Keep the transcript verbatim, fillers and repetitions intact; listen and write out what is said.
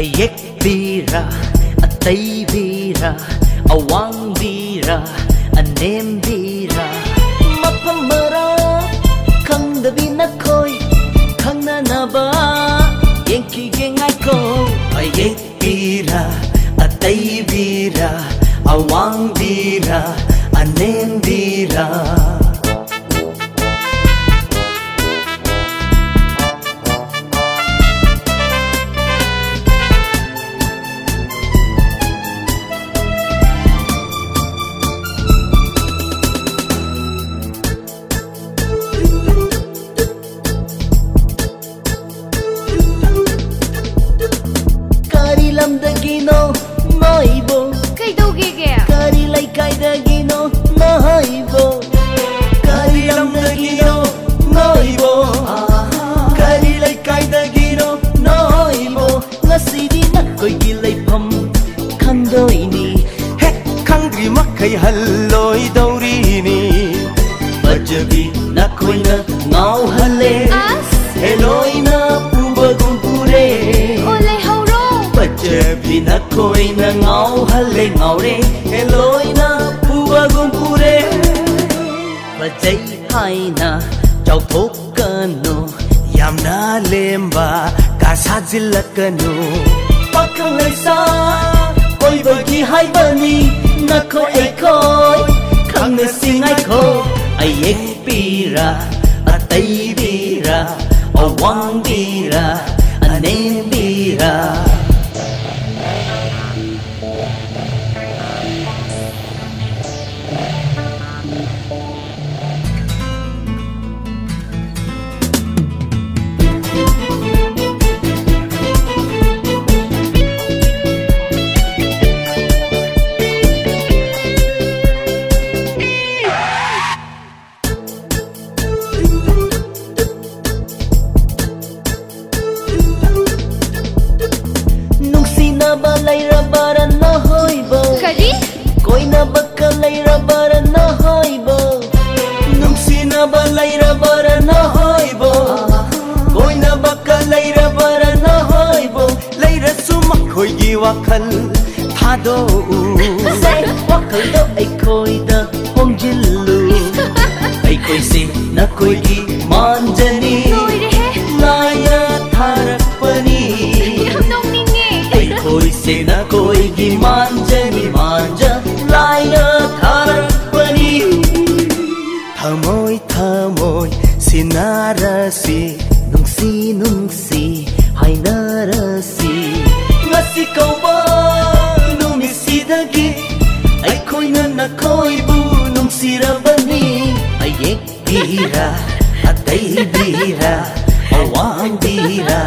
ꯑꯌꯦꯛꯄꯤꯔ, ꯑꯇꯩꯕꯤꯔ, ꯑꯋꯥꯡꯕꯤꯔ, ꯑꯅꯦꯝꯕꯤꯔ, ꯃꯐꯝ ꯃꯔꯥ ꯈꯪꯗꯕꯤ ꯅꯈꯣꯏ ꯈꯪꯅꯅꯕ ꯌꯦꯡꯈꯤꯒꯦ ꯉꯥꯏꯈꯣ꯫ ꯑꯌꯦꯛꯄꯤꯔ, ꯑꯇꯩꯕꯤꯔ, ꯑꯋꯥꯡꯕꯤꯔ, ꯑꯅꯦꯝꯕꯤꯔ꯫ ꯀꯔꯤ ꯂꯝꯗꯒꯤꯅꯣ ꯅꯣꯏꯕꯣ? ꯀꯩꯗꯧꯒꯦꯒꯦ? ꯀꯔꯤ ꯂꯩꯀꯥꯏꯗꯒꯤꯅꯣ ꯅꯣꯏꯕꯣ? ꯀꯔꯤ ꯂꯝꯗꯒꯤꯅꯣ ꯅꯣꯏꯕꯣ? ꯀꯔꯤ ꯂꯩꯀꯥꯏꯗꯒꯤꯅꯣ ꯅꯣꯏꯕꯣ? ꯉꯁꯤꯗꯤ ꯅꯈꯣꯏꯒꯤ ꯂꯩꯐꯝ ꯈꯪꯗꯣꯏꯅꯤ꯫ ꯍꯦꯛ ꯈꯪꯗ꯭ꯔꯤ ꯃꯈꯩ ꯍꯜꯂꯣꯏꯗꯧꯔꯤꯅꯤ꯫ ꯐꯖꯕꯤ ꯅꯈꯣꯏꯅ ꯉꯥꯎꯍꯜꯂꯦ꯫ ꯑꯁ! ꯍꯦꯂꯣꯏꯅ ꯄꯨꯕꯒꯨꯝ ꯄꯨꯔꯦ꯫ ꯑꯣ, ꯂꯩꯍꯧꯔꯣ꯫ ꯐꯖꯕꯤ ꯅꯈꯣꯏꯅ ꯉꯥꯎꯍꯜꯂꯦ ꯉꯥꯎꯔꯦ꯫ ꯍꯦꯂꯣꯏꯅ ꯄꯨꯕꯒꯨꯝ ꯄꯨꯔꯦ꯫ ꯐꯖꯩ ꯍꯥꯏꯅ ꯆꯥꯎꯊꯣꯛꯀꯅꯨ꯫ ꯌꯥꯝꯅ ꯂꯦꯝꯕ ꯀꯥ ꯁꯥꯖꯤꯜꯂꯛꯀꯅꯨ꯫ ꯄꯥꯈꯪ ꯂꯩꯁꯥ ꯀꯣꯏꯕꯒꯤ ꯍꯥꯏꯕꯅꯤ꯫ ꯅꯈꯣꯏ ꯑꯩꯈꯣꯏ ꯈꯪꯅꯁꯤ ꯉꯥꯏꯈꯣ꯫ ꯑꯌꯦꯛꯄꯤꯔ, ꯑꯇꯩꯕꯤꯔ, ꯑꯋꯥꯡꯕꯤꯔ, ꯑꯅꯦꯝꯕꯤꯔ꯫ ꯅꯨꯡꯁꯤꯅꯕ ꯂꯩꯔꯕꯔꯥ ꯅꯍꯣꯏꯕꯣ? ꯀꯔꯤ? ꯀꯣꯏꯅꯕꯀ ꯂꯩꯔꯕꯔꯥ ꯅꯍꯣꯏꯕꯣ? ꯅꯨꯡꯁꯤꯅꯕ ꯂꯩꯔꯕꯔꯥ ꯅꯍꯣꯏꯕꯣ? ꯀꯣꯏꯅꯕꯀ ꯂꯩꯔꯕꯔꯥ ꯅꯍꯣꯏꯕꯣ? ꯂꯩꯔꯁꯨ ꯑꯩꯈꯣꯏꯒꯤ ꯋꯥꯈꯜ ꯊꯥꯗꯣꯛꯎ꯫ ꯋꯥꯈꯜꯗꯣ ꯑꯩꯈꯣꯏꯗ ꯍꯣꯡꯖꯤꯜꯂꯨ꯫ ꯑꯩꯈꯣꯏꯁꯦ ꯅꯈꯣꯏꯒꯤ ꯃꯥꯟꯖꯅꯤ꯫ ꯂꯣꯏꯔꯦꯍꯦ꯫ ꯂꯥꯏꯅ ꯊꯥꯔꯛꯄꯅꯤ꯫ ꯌꯥꯝ ꯅꯣꯛꯅꯤꯡꯉꯦ꯫ ꯑꯩꯈꯣꯏꯁꯦ ꯅꯈꯣꯏꯒꯤ ꯃꯥꯟꯖꯅꯤ, ꯃꯥꯟꯖ ꯂꯥꯏꯅ ꯊꯥꯔꯛꯄꯅꯤ꯫ ꯊꯃꯣꯏ ꯊꯃꯣꯏ ꯁꯤꯟꯅꯔꯁꯤ, ꯅꯨꯡꯁꯤ ꯅꯨꯡꯁꯤ ꯍꯥꯏꯅꯔꯁꯤ꯫ ꯉꯁꯤ ꯀꯧꯕ ꯅꯨꯃꯤꯠꯁꯤꯗꯒꯤ ꯑꯩꯈꯣꯏꯅ ꯅꯈꯣꯏꯕꯨ ꯅꯨꯡꯁꯤꯔꯕꯅꯤ꯫ ꯑꯌꯦꯛꯄꯤꯔ, ꯑꯇꯩꯕꯤꯔ, ꯑꯋꯥꯡꯕꯤꯔ,